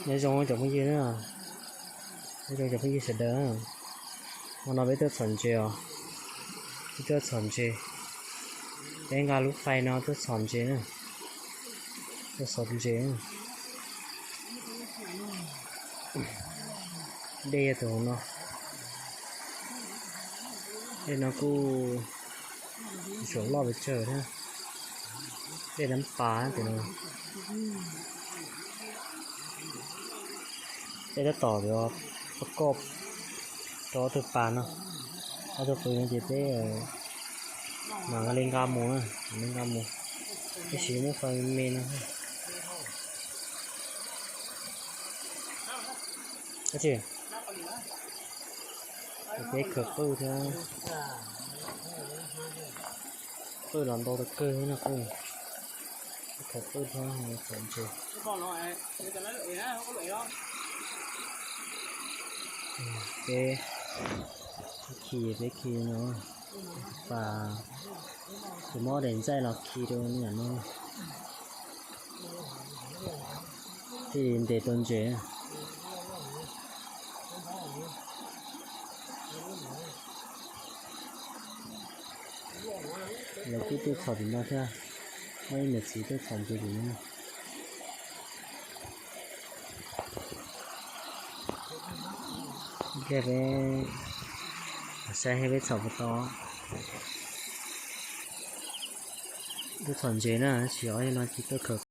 Nyob zoo cov phooj ywg na, nyob zoo cov phooj ywg sawv daws. Hmo no peb tuaj txhom ntses os, peb tuaj txhom ntses, peb nqa lub fais no tuaj txhom ntses na, tuaj txhom ntses. Dej yog tus hauv no, dej no kuj tsis tshua loj pes tsawg thiab, dej Nab Pas tus no. Peb tab tom yuav pab koj rau ob tug pas no, ob tug pw no ces peb mam li nqa mus, mam li nqa mus, tab sis muab fais me no. Tab sis peb khaws qwj thiab, qwj los ntau tau kawg no, qwj, peb khaws qwj thiab txhom ntses. Peb khi, peb khi no, pas tus mob daim ntxaij los khi rau niam no thiaj li ntes tau ntses. Lawv kuj tuaj txhom tim no thiab, muaj ib niam txiv tuaj txhom ntses tim no. Thiab peb saib peb txhom puas tau. Tuaj txhom ntses na, tab sis ob yawg no tsis tuaj khaws.